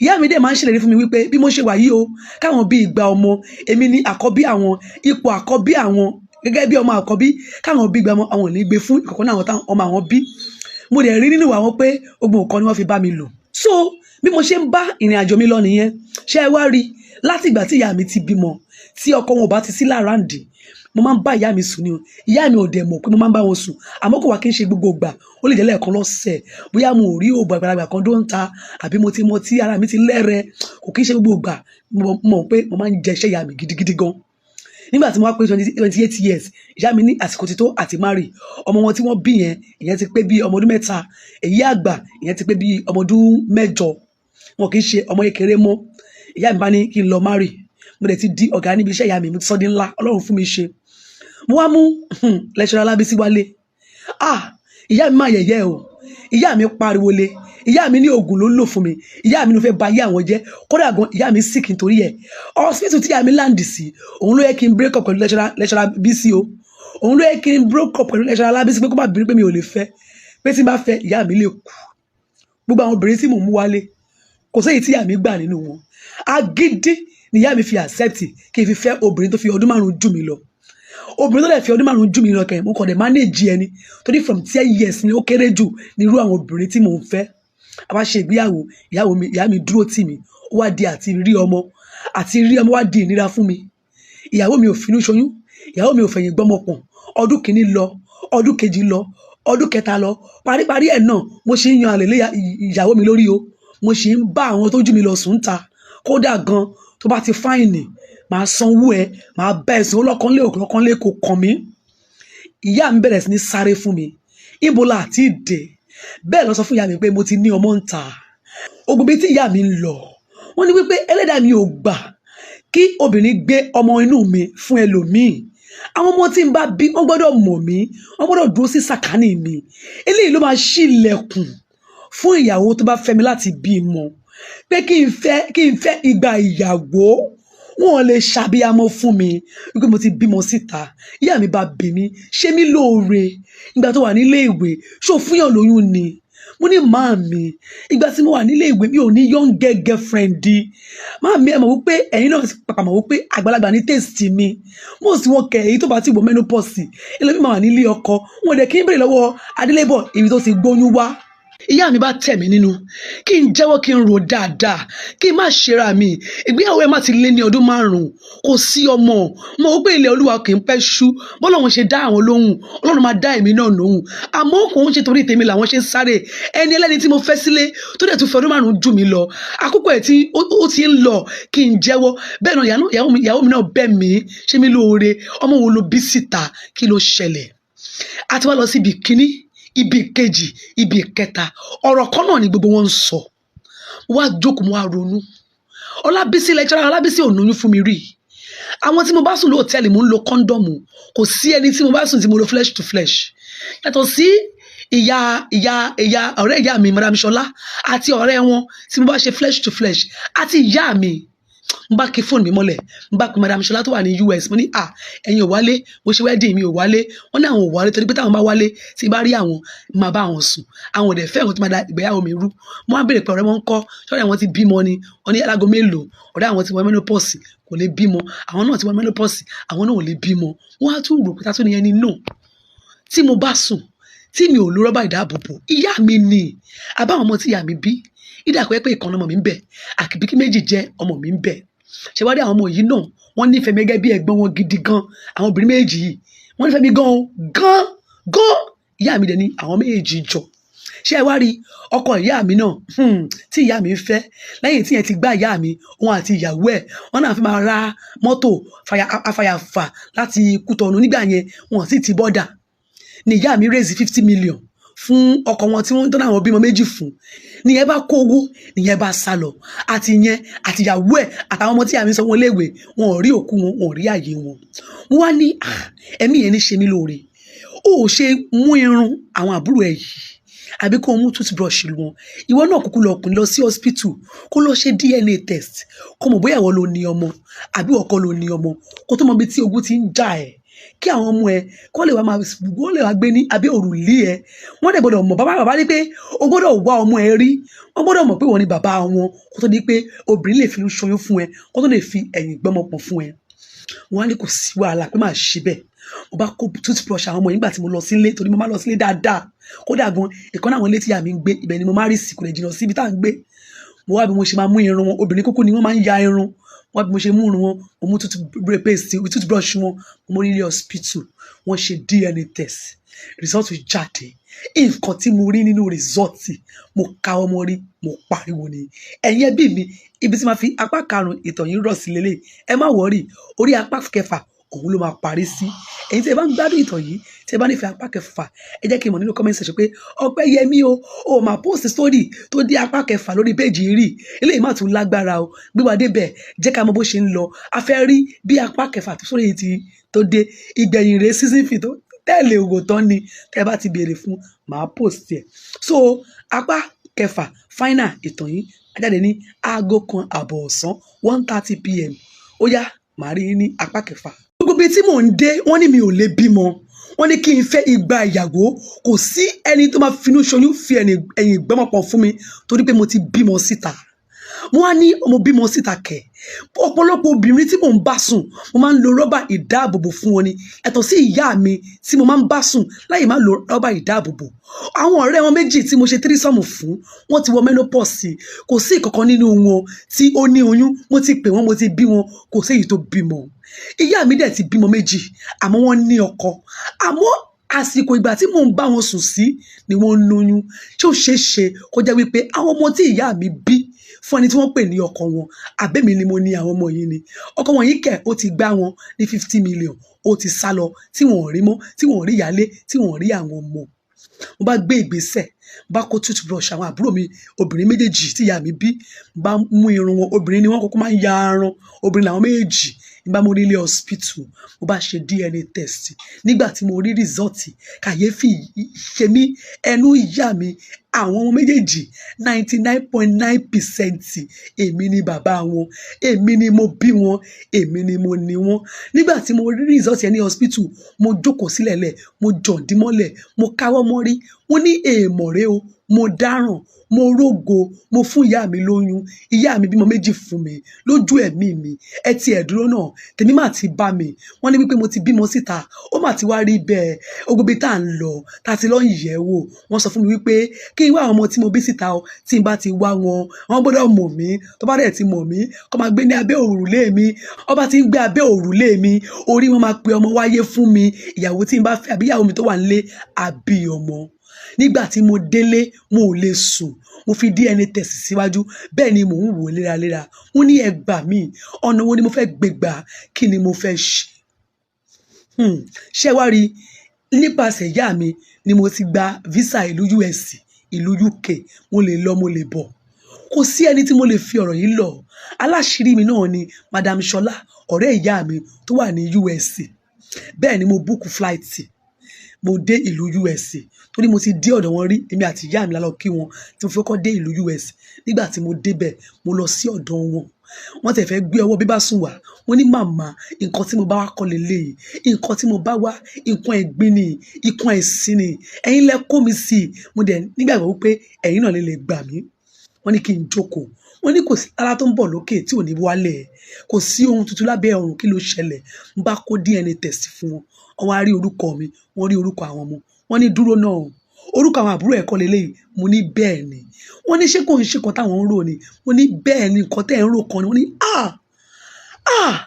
Ìyá mi dẹ̀ máa ń ṣèlérí fún mi wípé bí mo ṣe wà yìí o, káwọn bí igba ọmọ, èmi ní àkọ́bí àwọn, ipò àkọ́bí àwọn gẹ́gẹ́ bí ọmọ àkọ́bí, káwọn bí igba ọmọ, àwọn ò ní gbé fún ìkọ̀kọ̀ náà àwọn táwọn ọmọ àwọn bí. Mo dẹ̀ rí nínú ìwà wọn pé gbogbo nǹkan ni wọ́n fi bá mi lò. So bí mo ṣe ń bá ìrìn àjò mi lọ nìyẹn. Ṣé ẹ wá rí, láti ìgbà tí ìyá mi ti bímọ, tí ọkọ wọn ò bá ti sí láàráǹdì, mo máa ń bá ìyá mi sùn ni o. Ìyá mi ò dẹ̀ mọ̀ pé mo máa ń bá wọn sùn, àmọ́ kò wá kí n ṣe gbogbo ìgbà. Ó lè jẹ́ lẹ́ẹ̀kan lọ́sẹ̀, bóyá mo ò rí òògùn àgbàlagbà kan tó ń ta, àbí mo ti mọ tí ara mi ti lẹ́rẹ̀. Kò kí n ṣe gbogbo ìgbà. Mo mọ̀ pé mo máa ń jẹ iṣẹ́ ìyá mi gidigidi gan. Nígbà tí mo wá pé 28 years, ìyá mi ní àsìkò ti tó àti marry. Ọmọ wọn tí wọ́n bí yẹn, ìyẹn ti pé bí ọmọ ọdún 3. Èyí àgbà, ìyẹn ti pé bí ọmọ ọdún 8. Wọn kì í ṣe ọmọ kékeré mọ́. Ìyá mi bá ní kí n lọ marry. Mo dẹ̀ ti di ọ̀gá níbi iṣẹ́ ìyá mi, mo ti sọ́ di ńlá. Ọlọ́run fún mi ṣe. Mo wá mú lecturer Ọlábísí wálé. Ah, ìyá mi máa yẹ̀yẹ́ o. Ìyá mi pariwo lé. Ìyá mi ní oògùn ló ń lò fún mi. Ìyá mi ló fẹ́ ba ayé àwọn jẹ́. Kódà gan, ìyá mi sick nítorí ẹ̀. Hospital tí ìyá mi land sí, òun ló yẹ kí n break up pẹ̀lú lecturer Bísí o. Òun ló yẹ kí n break up pẹ̀lú lecturer Ọlábísí, pé kó má bínú pé mi ò lè fẹ́, pé tí n bá fẹ́, ìyá mi lè kú. Gbogbo àwọn obìnrin tí mò ń mú wálé, kò séyìí tí ìyá mi gbà nínú wọn. Agídí ni ìyá mi fi accept kí n fi fẹ́ obìnrin tó fi ọdún 5 jù mí lọ. Obìnrin tó dẹ̀ fi ọdún 5 jù mí lọ kẹ̀, mo kàn dẹ̀ manage ẹni torí from 10 years ni ó kéré jù ní irú àwọn obìnrin tí mò ń fẹ́. A bá ṣe ìgbéyàwó, ìyàwó mi, ìyá mi dúró tì mí. Ó wá di àti rí ọmọ, àti rí ọmọ wá di ìnira fún mi. Ìyàwó mi ò finú ṣoyún, ìyàwó mi ò fẹ̀yìn gbọ́mọ pọ̀n. Ọdún kìíní lọ, ọdún kejì lọ, ọdún kẹta lọ. Paríparí ẹ̀ náà, mo ṣì ń yan àlè lé ìyàwó mi lórí o. Mo ṣì ń bá àwọn tó jù mí lọ sùn ń ta. Kódà gan, tó bá ti fine, màá sanwó ẹ, màá bá ẹ sùn. Ọlọ́kànlé òkànlé kò kàn mí. Ìyá mi bẹ̀rẹ̀ sí ní sáré fún mi. Ibo la àti dé? Bẹ́ẹ̀ lọ sọ fún ìyá mi pé mo ti ní ọmọ ń ta. Ogun bíi tí ìyá mi ń lọ, wọ́n ní wípé ẹlẹ́dàá mi ò gbà kí obìnrin gbé ọmọ inú mi fún ẹlòmíì. Àwọn ọmọ tí n bá bí, wọ́n gbọ́dọ̀ mọ̀ mí, wọ́n gbọ́dọ̀ dúró sí sàkání mi. Eléyìí ló máa ṣí ilẹ̀kùn fún ìyàwó tó bá fẹ́ mi láti bí mọ, pé kí n fẹ́ igba ìyàwó, wọn lè ṣàbíamọ fún mi wípé mo ti bímọ síta. Ìyá mi bá bí mi, ṣé mi lóore ìgbà tó wà nílé ìwé, ṣó fúnyàn lóyún ni? Mo ní, "Màámi, ìgbà tí mo wà nílé ìwé, mi ò ní young girl girlfriend. Màámi, ẹ mọ̀ wípé ẹ̀yin náà pàpà mọ̀ wípé àgbàlagbà ní taste mi. Mo sì wọn kẹ̀ èyí tó bá ti wọ menopause, ẹlòmíì máa wà nílé ọkọ wọn dẹ̀ kí n bèrè lọ́wọ́ adélébọ̀ ibi tó ti gbóyún wá." Ìyá mi bá tẹ̀ mí nínú kí n jẹ́wọ́, kí n rò dáadáa, kí n má ṣera mi. Ìgbéyàwó ẹ̀ má ti lé ní ọdún 5, kò sí ọmọ. Mo wò pé ilẹ̀ Olúwa kì í pẹ́ ṣú. Bọ́lọ́run ṣe dá àwọn lóhùn, Ọlọ́run máa dá èmi náà lóhùn. Àmọ́ kò ń ṣe torí tèmi làwọn ṣe ń sáré. Ẹni ẹlẹ́ni tí mo fẹ́ sílé, tó dẹ̀ tún fi ọdún 5 jù mí lọ, àkókò ẹ̀ tí ó ti ń lọ, kí n jẹ́wọ́. Bẹ́ẹ̀ náà ìyàwó mi náà bẹ̀ mí, ṣé mi lóore, ọmọ wo ló bí síta, kí ló ṣẹlẹ̀? A ti wá lọ sí ibi kíní, ibi kejì, ibi kẹta, ọ̀rọ̀ kan náà ni gbogbo wọn ń sọ. Mo wá jókòó, mo wá ronú. Ọlábísí, lecturer Ọlábísí ò lóyún fún mi rí. Àwọn tí mo bá sùn lóòtẹ́ẹ̀lì, mo ń lo condom. Kò sí ẹni tí mo bá sùn tí mo lo flesh to flesh, yàtọ̀ sí ìyá ọ̀rẹ́ ìyá mi, Madam Ṣọlá, àti ọ̀rẹ́ wọn tí mo bá ṣe flesh to flesh, àti ìyá mi. Mo bá kí fóònù mi mọ́lẹ̀, mo bá pe Madam Ṣọlá tó wà ní US. Mo ní, "À, ẹ̀yin ò wálé? Mo ṣe wedding, mi ò wálé." Wọ́n ní àwọn ò wálé torí pé táwọn bá wálé, tí bá rí àwọn, máa bá àwọn sùn. Àwọn ò dẹ̀ fẹ́ àwọn tó máa da ìgbéyàwó mi rú. Mo wá béèrè pé ọ̀rẹ́ wọn ń kọ́, ṣọ́ọ̀rẹ́ wọn ti bímọ ni? Wọ́n ní alágo mélòó, ọ̀rẹ́ àwọn ti wọ menopause, kò lè bímọ. Àwọn náà ti wọ menopause, àwọn náà ò lè bímọ. Wọ́n á tún rò pé tátún nìyẹn ni no tí mo bá sùn tí mi ò lo rọ́bà ìdáàbòbò, ìyá mi ni àbáwọn ọmọ tí ìyá mi bí ìdàpẹ́ pé ìkan ọmọ mi ń bẹ, àbí kí méjì jẹ́ ọmọ mi ń bẹ. Ṣe wá rí àwọn ọmọ yìí náà, wọ́n nífẹ̀ẹ́ mi gẹ́gẹ́ bí ẹ̀gbọ́n wọn gidi gan. Àwọn obìnrin méjì yìí, wọ́n nífẹ̀ẹ́ mi gan o, gan gan. Ìyá mi dẹ̀ ni àwọn méjì jọ. Ṣé ẹ wá rí ọkọ ìyá mi náà, tí ìyá mi fẹ́ lẹ́yìn tí yẹn ti gbá ìyá mi, òun àti ìyàwó ẹ̀, wọ́n náà fi máa ra mọ́tò afàyàfà láti Kútọ̀nù. Nígbà yẹn, wọ́n sì ti bọ́dà ni ìyá mi raise 50 million fún ọkọ wọn tí wọ́n tọ́nà àwọn bímọ méjì fún. Nìyẹn bá kó owó, nìyẹn bá sá lọ, àti yẹn àti ìyàwó ẹ̀ àtàwọn ọmọ tí ìyá mi sọ wọn léèwé, wọn ò rí òkú wọn, wọn ò rí àyè wọn. Wọ́n wá ní, "Ah, ẹ̀mí yẹn ní ṣe mí lóore, ó ò ṣe mú irun àwọn àbúrò ẹ̀ yìí, àbí kó o mú toothbrush wọn? Ìwọ náà kúkú lọ kùn lọ sí hospital, kó lọ ṣe DNA test, kó mọ̀ bóyá ìwọ ló ní ọmọ àbí ọkọ ló ní ọmọ, kó tó mọ ibi tí ogun ti ń jà ẹ́, kí àwọn ọmọ ẹ kó lè wá máa wọ́n lè wá gbé ní abẹ́ òrùlé ẹ. Wọ́n dẹ̀ gbọ́dọ̀ mọ̀." Bàbá ní pé o gbọ́dọ̀ wá ọmọ ẹ rí, wọ́n gbọ́dọ̀ mọ̀ pé wọ́n ní bàbá wọn, kó tó di pé obìnrin lè fi ṣoyún fún ẹ, kó tó lè fi ẹ̀yìn gbọ́mọ pọ̀ fún ẹ. Wọ́n á ní kò sí wàhálà, pé máa ṣe bẹ́ẹ̀. Mo bá kó toothbrush àwọn ọmọ yìí nígbà tí mo lọ sílé, torí mo máa lọ sílé dáadáa. Kódà gan, ìkan náà àwọn ilé tí ìyá mi ń gbé, ibẹ̀ ni mo máa rí sí, kò lè jìnnà síbi tá à ń gbé. Mo wá bí mo ṣe máa mú irun wọn. Obìnrin kúkú ni wọ́n máa ń ya irun. Wọ́n bí mo ṣe mú irun wọn, mo mú toothpaste, toothbrush wọn, mo mú nílé hospital, wọ́n ṣe DNA test, result jáde. Nǹkan tí mo rí nínú result, mo ka ọmọ rí, mo pariwo ni. Ẹ̀yin ẹbí mi, ibi tí màá fi apá karùn-ún ìtàn yìí rọ̀ sí lélẹ̀. Ẹ má worry, orí apá kẹfà. Òun ló máa parí sí. Ẹ̀yin tí ẹ bá ń gbádùn ìtàn yìí, tí ẹ bá nífẹ̀ẹ́ apá kẹfà, ẹ jẹ́ kí n mọ̀ nínú comment section pé Ọpẹ́yẹmí o, o máa post story tó dé apá kẹfà lórí péjì rí. Eléyìí má tún lágbára o. Gbé wa débẹ̀, jẹ́ ká mọ bó ṣe ń lọ. A fẹ́ rí bí apá kẹfà tó sórí ti tó dé. Ìgbẹ̀yìn rèé, season fi tó tẹ̀lé ògò tán ni. Tẹ́ ẹ bá ti béèrè fún, màá post ẹ̀. So apá kẹfà final ìtàn yìí á jáde ní aago 1:30 ọ̀sán, 1:30 p.m. Ó yá, màá rí yín ní apá kẹfà. Gbogbo ibi tí mò ń dé, wọ́n ní mi ò lè bímọ, wọ́n ní kí n fẹ́ igba ìyàwó. Kò sí ẹni tó máa finú ṣoyún fi ẹ̀yìn gbọ́mọpọ̀ fún mi torí pé mo ti bímọ síta. Mo wá ní mo bímọ síta kẹ̀. Ọ̀pọ̀lọpọ̀ obìnrin tí mò ń bá sùn, mo máa ń lo rọ́bà ìdáàbòbò fún wọn ni, yàtọ̀ sí ìyá mi tí mo máa ń bá sùn láì má lo rọ́bà ìdáàbòbò. Àwọn ọ̀rẹ́ wọn méjì tí mo ṣe threesome fún, wọ́n ti wọ menopause. Kò sí ìkankan nínú wọn tí ó ní oyún. Mo ti pè wọ́n, mo ti bí wọn, kò sí èyí tó bímọ. Ìyá mi dẹ̀ ti bímọ méjì, àmọ́ wọ́n ní ọkọ. Àmọ́ àsìkò ìgbà tí mò ń bá wọn sùn sí ni wọ́n ń lóyún. Ṣé ó ṣeé ṣe kó jẹ́ wípé àwọn ọmọ tí ìyá mi bí fún ẹni tí wọ́n pè ní ọkọ wọn, àbẹ́mi ni mo ní àwọn ọmọ yìí ni? Ọkọ wọn yìí kẹ̀, ó ti gbá wọn ní 50 million, ó ti sá lọ, tí wọn ò rí mọ́, tí wọn ò rí ìyálé, tí wọn ò rí àwọn ọmọ. Mo bá gbé ìgbésẹ̀, bá kó toothbrush àwọn àbúrò mi obìnrin méjèèjì tí ìyá mi bí, bá mú irun wọn. Obìnrin ni wọ́n kọ́kọ́ máa ń ya arun, obìnrin làwọn méjèèjì. N bá mú rí ilé hospital, mo bá ṣe DNA test. Nígbà tí mo rí result, kàyéfì ṣe mí, ẹnu yà mí. Àwọn ọmọ méjèèjì, 99.9%, èmi ni bàbá wọn, èmi ni mo bí wọn, èmi ni mo ní wọn. Nígbà tí mo rí result yẹn ní hospital, mo jókòó sílẹ̀ lẹ̀, mo jọ̀ǹdí mọ́lẹ̀, mo káwọ́ mọ́rí. Mo ní èèmọ̀ rèé o, mo dáràn, mo rógo. Mo fún ìyá mi lóyún, ìyá mi bímọ méjì fún mi lójú ẹ̀mí mi. Ẹ ti ẹ̀ dúró náà, tèmi mà ti bá mi. Wọ́n ní wípé mo ti bímọ síta, ó mà ti wá rí bẹ́ẹ̀. Ogun bíi tá à ń lọ, tá a ti lọ ń yẹ̀ wò, wọ́n sọ fún mi wípé kí n wá àwọn ọmọ tí mo bí síta o. Tí n bá ti wá wọn, wọ́n gbọ́dọ̀ mọ̀ mí. Tó bá dẹ̀ ti mọ̀ mí, kó máa gbé ní abẹ́ òrùlé mi. Wọ́n bá ti ń gbé abẹ́ òrùlé mi, orí wọn máa pe ọmọ wáyé fún mi. Ìyàwó tí n bá fẹ́ àbí ìyàwó mi tó wà nílé àbí ọmọ. Nígbà tí mo délé, mo ò lè sùn. Mo fi DNA test síwájú, bẹ́ẹ̀ ni mò ń wò léraléra. Wọ́n ní ẹ gbà mí, ọ̀nà wo ni mo fẹ́ gbé gbà? Kí ni mo fẹ́ ṣe? Ṣé wá rí, nípasẹ̀ ìyá mi ni mo ti gba visa ìlú US, ìlú UK. Mo lè lọ, mo lè bọ̀. Kò sí ẹni tí mo lè fi ọ̀rọ̀ yìí lọ. Aláṣírí mi náà ni Madam Ṣọlá, ọ̀rẹ́ ìyá mi tó wà ní US. Bẹ́ẹ̀ ni mo book flight, mo dé ìlú US, torí mo ti dé ọ̀dọ̀ wọn rí. Èmi àti ìyá mi la lọ kí wọn tí mo fi kọ́kọ́ dé ìlú US. Nígbà tí mo débẹ̀, mo lọ sí ọ̀dọ̀ wọn. Wọ́n tẹ̀ fẹ́ gbé ọwọ́ bíbá sùn wá. Wọ́n ní, "Màmá, nǹkan tí mo bá wá kọ́ leléyìí. Nǹkan tí mo bá wá, nǹkan ẹ̀gbin ni, nǹkan ẹ̀sín ni. Ẹ̀yin lẹ kó mi sí i. Mo dẹ̀ nígbàgbọ́ wípé ẹ̀yin náà lè gbà mí." Wọ́n ní kí n jókòó. Wọ́n ní kò sí ara tó ń bọ̀ lókè tí ò ní wálẹ̀, kò sí ohun tuntun lábẹ́ ọ̀run. Kí ló ṣẹlẹ̀? N bá kó DNA test fún wọn. Wọ́n wá rí orúkọ mi, wọ́n rí orúkọ àwọn ọmọ. Wọ́n ní, "Dúró náà, orúkọ àwọn àbúrò ẹ̀kọ́ lélẹ́yìí." Mo ní bẹ́ẹ̀ ni. Wọ́n ní ṣé kò ń ṣe kan táwọn ń rò ni? Mo ní bẹ́ẹ̀ ni, nǹkan tẹ́ ẹ̀ ń rò kan ni. Wọ́n ní, "Ah ah,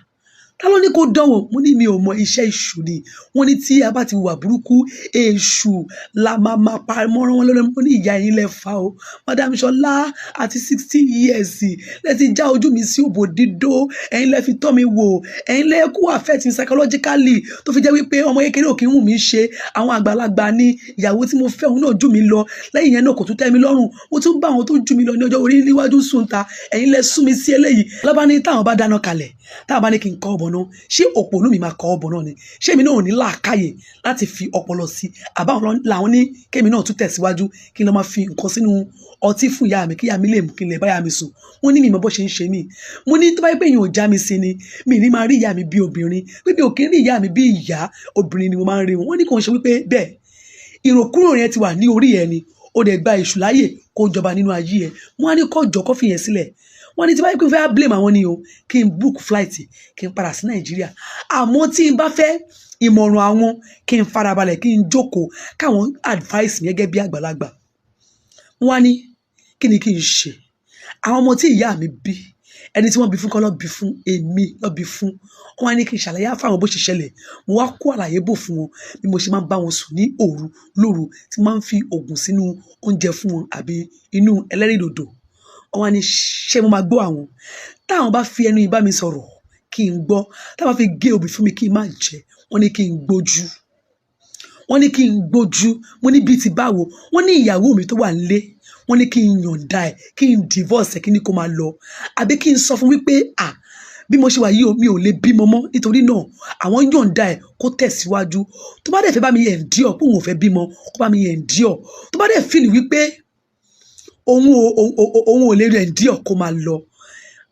ta ló ní kó dánwò?" Mo ní mi ò mọ, iṣẹ́ èṣù ni. Wọ́n ní tí a bá ti wà burúkú, èṣù la máa máa pa mọ́rán wọn lọ́nà. Mo ní ìyá yín lẹ fà o, Madam Ṣọlá, àti 16 years lẹ ti já ojú mi sí òbò dídó. Ẹ̀yin lẹ fi tọ́ mi wò, ẹ̀yin lẹ kó affect me psychologically, tó fi jẹ́ wípé ọmọ kékeré ò kí ń wù mí ṣe, àwọn àgbàlagbà ní. Ìyàwó tí mo fẹ́, òun náà jù mí lọ. Lẹ́yìn yẹn náà, kò tún tẹ́ mi lọ́rùn, mo tún bá àwọn tó jù mí lọ ní ọjọ́ orí níwájú sùn ta. Ẹ̀yin lẹ sún mi sí eléyìí. Lọ́ba ní táwọn bá dáná kalẹ̀, táwọn bá ní kí n kọ́ ọ̀bọ̀ náà, ṣé òpònú mi máa kọ́ ọ̀bọ̀ náà ni? Ṣé èmi náà ò ní làákàyè láti fi ọpọlọ sí? Àbáwọn làwọn ní kémi náà tún tẹ̀síwájú, kí n lọ máa fi nǹkan sínú ọtí fún ìyá mi, kí ìyá mi lè mú, kí n lè bá ìyá mi sùn. Wọ́n ní mi mọ bó ṣe ń ṣe mí. Mo ní tó bá yẹ pé èèyàn ò já mi sí ni, mi ní máa rí ìyá mi bí obìnrin, pé mi ò kí ń rí ìyá mi bí ìyá obìnrin ni mo máa ń rí wọn. Wọ́n ní kò ń ṣe wípé bẹ́ẹ̀, ìròkúrò yẹn ti wà ní orí ẹ ni, ó dẹ̀ gba èṣù láàyè kó jọba nínú ayé ẹ. Wọ́n á ní kó jọ kó fìyẹn sílẹ̀. Wọ́n ní tí báyìí pé mo fẹ́ blame àwọn ni o, kí n book flight, kí n padà sí Nàìjíríà. Àmọ́ tí n bá fẹ́ ìmọ̀ràn àwọn, kí n farabalẹ̀, kí n jókòó, káwọn advice mi gẹ́gẹ́ bí àgbàlagbà. Wọ́n á ní kí ni kí n ṣe? Àwọn ọmọ tí ìyá mi bí, ẹni tí wọ́n bí fún kọ́ lọ́ bí fún, èmi lọ́ bí fún. Wọ́n á ní kí n ṣàlàyé fáwọn bó ṣe ṣẹlẹ̀. Mo wá kó àlàyé bò fún wọn bí mo ṣe máa ń bá wọn sùn ní òru lóru, tí mo máa ń fi oògùn sínú oúnjẹ fún wọn àbí inú ẹlẹ́rìndòdò. Wọ́n á ní ṣé mo máa gbọ́ àwọn táwọn bá fi ẹnu ìbá mi sọ̀rọ̀. Kí n gbọ́, tá bá fi gé obì fún mi kí n má jẹ. Wọ́n ní kí n gbójú, wọ́n ní kí n gbójú. Mo ní bíi ti báwo? Wọ́n ní ìyàwó mi tó wà nílé, wọ́n ní kí n yọ̀ǹda ẹ̀, kí n divorce ẹ̀, kí ni kó máa lọ, àbí kí n sọ fún wípé à bí mo ṣe wà yìí o, mi ò lè bímọ mọ́, nítorí náà àwọn yọ̀ǹda ẹ̀ kó tẹ̀síwájú. Tó bá dẹ̀ fẹ́ bá mi endure pé òun ò fẹ́ bímọ, kó bá mi endure. Tó bá dẹ̀ feel wípé òun ò lè endure, kó máa lọ.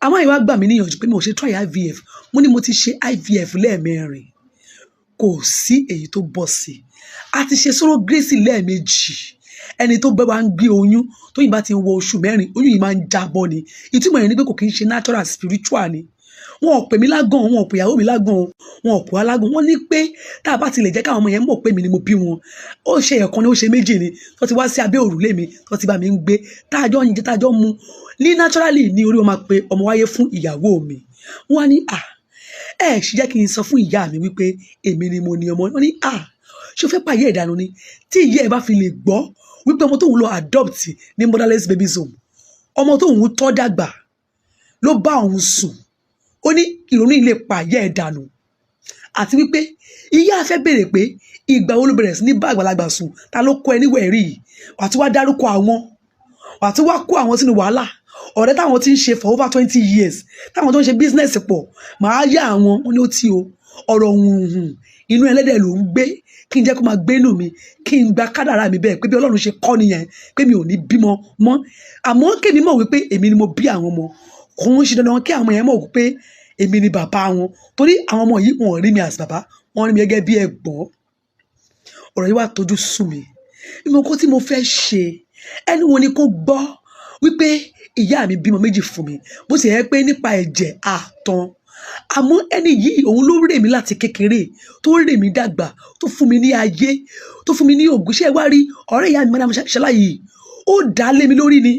Àwọn ìwà gbà mí níyànjú pé mi ò ṣe try IVF. Mo ní mo ti ṣe IVF lẹ́ẹ̀mẹrin, kò sí èyí tó bọ́ sí. A ti ṣe surrogacy lẹ́ẹ̀mejì. Ẹni tó bẹ́ wa ń gbé oyún, tó yìí bá ti ń wọ oṣù 4, oyún yìí máa ń jábọ́ ni. Ìtumọ̀ yẹn ni pé kò kí ń ṣe natural, spiritual ni. Wọn ò pè mí lágàn, wọn ò pè ìyàwó mi lágàn, wọn ò pè wá lágàn. Wọn ní pé tá a bá ti lè jẹ́ káwọn ọmọ yẹn mọ̀ pé mi ni mo bí wọn, ó ṣe ẹ̀kan ni, ó ṣe méjì ni, tó ti wá sí abẹ́ òrùlé mi, tó ti bá mi ń gbé, tá a jọ ń jẹ, tá a jọ ń mu ní naturally, ní orí wọn máa pe ọmọ wáyé fún ìyàwó mi. Wọn á ní à ẹ ṣe jẹ́ kí n sọ fún ìyá mi wípé èmi ni mo ní ọmọ. Wọn ní à ṣé o fẹ́ pààyè ìdànù ni? Tí ìyá ẹ bá fi lè gbọ́ wípé ọmọ tóun lọ adopt ní motherless babies home, ọmọ tóun tọ́ dàgbà ló bá òun sùn, ó ní ìrònú ilé pààyè ìdànù, àti wípé ìyá fẹ́ béèrè pé ìgbà wo ló bẹ̀rẹ̀ sí ní bá àgbàlagbà sùn, ta ló kọ́ ẹ níwẹ̀ rí yìí, wà tí wàá dárúkọ àwọn, wà tí wàá kó àwọn sínú wàhálà. Ọ̀rẹ́ táwọn ti ń ṣe for over 20 years, táwọn tó ń ṣe business pọ̀, màá yá àwọn. Wọn ní ó tí o ọ̀rọ̀ hùhùn inú ẹlẹ́dẹ̀ ló ń gbé, kí n jẹ́ kó máa gbé inú mi, kí n gba kádàrá mi bẹ́ẹ̀, pé bí Ọlọ́run ṣe kọ́ nìyẹn, pé mi ò ní bímọ mọ́, àmọ́ kémi mọ̀ wípé èmi ni mo bí àwọn ọmọ. Kò ń ṣe dandan kí àwọn yẹn mọ̀ wípé èmi ni bàbá wọn, torí àwọn ọmọ yìí, wọn ò rí mi as bàbá, wọn rí mi gẹ́gẹ́ bí ẹ̀gbọ́n. Ọ̀rọ̀ yìí wá tójú sú mi. Ìmọ̀ nǹkan tí mo fẹ́ ṣe, ẹni wo ni kó gbọ́ wípé ìyá mi bímọ méjì fún mi, bó sì yẹ pé nípa ẹ̀jẹ̀ àtàn, àmọ́ ẹni yìí, òun ló rè mí láti kékeré, tó rè mí dàgbà, tó fún mi ní ayé, tó fún mi ní ògùn. Ṣé ẹ wá rí ọ̀rẹ́ ìyá mi, Madam Ṣọlá yìí, ó dá lé mi lórí ni.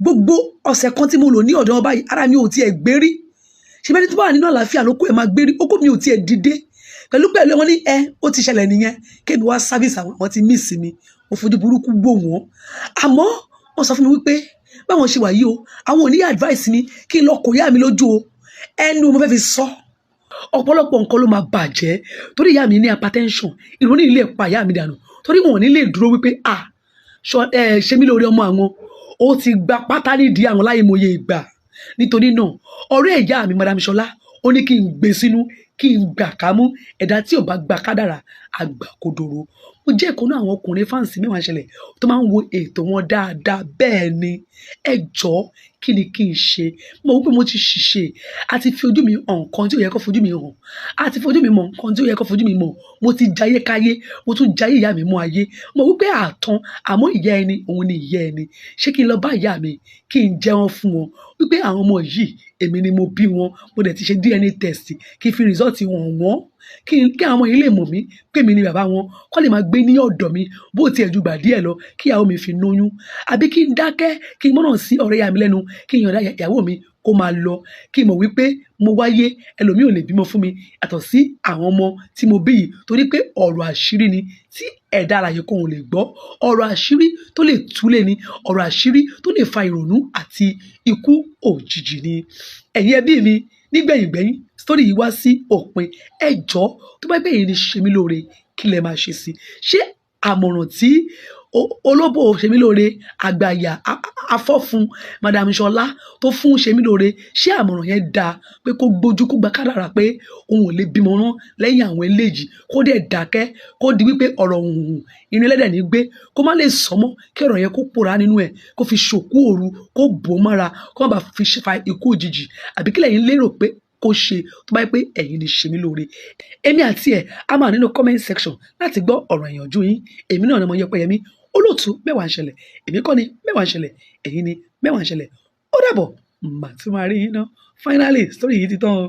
Gbogbo ọ̀sẹ̀ kan tí mo lò ní ọ̀dọ̀ wọn báyìí, ara mi ò tiẹ̀ gbé rí. Ṣe bẹ́ẹ̀ ni, tó bá wà nínú àlàáfíà ló kó ẹ̀ máa gbé rí, ó kó mi ò tiẹ̀ dìde pẹ̀lú pẹ̀lú. Wọn ní ẹ ó ti ṣẹlẹ̀ nìyẹn, kébi wá service àwọn, àwọn ti miss mi. Mo fojú burúkú gbò wọ́n, àmọ́ wọ́n sọ fún mi wípé báwọn ṣe wà yìí o, àwọn ò ní advice mi kí n lọ kò yá mi lójú o. Ẹnu mo fẹ́ fi sọ, ọ̀pọ̀lọpọ̀ nǹkan ló máa bàjẹ́, torí ìyá mi ní hypertension. Ìrònú ilé pa ìyá mi dànù, torí wọn ò ní lè dúró wípé ah ẹ ṣe mí lórí ọmọ àwọn, ó ti gba pátá nídìí àwọn láì mọye ìgbà. Nítorí náà, ọ̀rẹ́ ìyá mi, Madam Ṣọlá, ó ní kí n gbé sínú, kí n gbà kámú. Ẹ̀dá tí ò bá gba kádàrà àgbà kodoro. Mo jẹ́ ìkan náà àwọn ọkùnrin fans Mẹ́wàá Ṣẹlẹ̀ tó máa ń wo ètò wọn dáadáa. Bẹ́ẹ̀ ni, ẹ jọ̀ọ́, kí ni kí n ṣe? Mo wí pé mo ti ṣìṣe, àti fi ojú mi hàn nǹkan tí ò yẹ kó fojú mi hàn, àti fojú mi mọ̀ nǹkan tí ò yẹ kó fojú mi mọ̀. Mo ti jayé káyé, mo tún jayé ìyá mi mú ayé. Mo wí pé àtàn, àmọ́ ìyá ẹni òun ni ìyá ẹni. Ṣé kí n lọ bá ìyá mi, kí n jẹ́wọ́ fún wọn wípé àwọn ọmọ yìí, èmi ni mo bí wọn, mo dẹ̀ ti ṣe DNA test, kí n fi result wọn wọ́n, kí àwọn ọmọ yìí lè mọ̀ mí pé èmi ni bàbá wọn, kó lè máa gbé ní ọ̀dọ̀ mi bó tiẹ̀ ju gbà díẹ̀ lọ, kí ìyàwó mi fi lóyún? Àbí kí n dákẹ́, kí n mọ́nà sí ọ̀rẹ́ ìyá mi lẹ́nu, kí n yọ̀ǹda ìyàwó mi kó máa lọ, kí n mọ̀ wípé mo wáyé, ẹlòmíì ò lè bímọ fún mi yàtọ̀ sí àwọn ọmọ tí mo bí yìí, torí pé ọ̀rọ̀ àṣírí ni tí ẹ̀dá alààyè kan ò lè gbọ́, ọ̀rọ̀ àṣírí tó lè túlé ni, ọ̀rọ̀ àṣírí tó lè fa ìrònú àti ikú òjijì ni. Ẹ̀yin ẹbí mi, nígbẹ̀yìngbẹ̀yìn, story yìí wá sí òpin. Ẹ jọ̀ọ́, tó bá gbẹ̀yìn ni ṣe mí lóore, kí lẹ máa ṣe sí? Ṣé àmọ̀ràn tí olóbò ṣe mí lóore, àgbàyà afọ́fun Madam Ṣọlá tó fún ṣe mí lóore, ṣé àmọ̀ràn yẹn dáa, pé kó gbójú, kó gba kádàrà pé òun ò lè bímọ rán lẹ́yìn àwọn eléyìí, kó dẹ̀ dákẹ́, kó di wípé ọ̀rọ̀ hùhùn inú ẹlẹ́dẹ̀ ní gbé, kó má lè sọmọ́, kí ọ̀rọ̀ yẹn kó pòórá nínú ẹ̀, kó fi ṣòkú òru, kó bò ó mọ́ra, kó má bàa fi fa ikú òjijì? Àbí kílẹ̀ yín lérò pé kó ṣe, tó bá yẹ pé ẹ̀yin ni ṣe mí lóore? Èmi àti ẹ̀ a máa nínú comment section láti gbọ́ ọ̀rọ̀ ìyànjú yín. Èmi náà ni mo yẹ Ọpẹ́yẹmí, olóòtú Mẹ́wàá ń ṣẹlẹ̀. Èmi kọ́ ni Mẹ́wàá ń ṣẹlẹ̀, ẹ̀yin ni Mẹ́wàá ń ṣẹlẹ̀. Ó dàbọ̀, màá tún máa rí yín ná. Finally, story yìí ti tán o.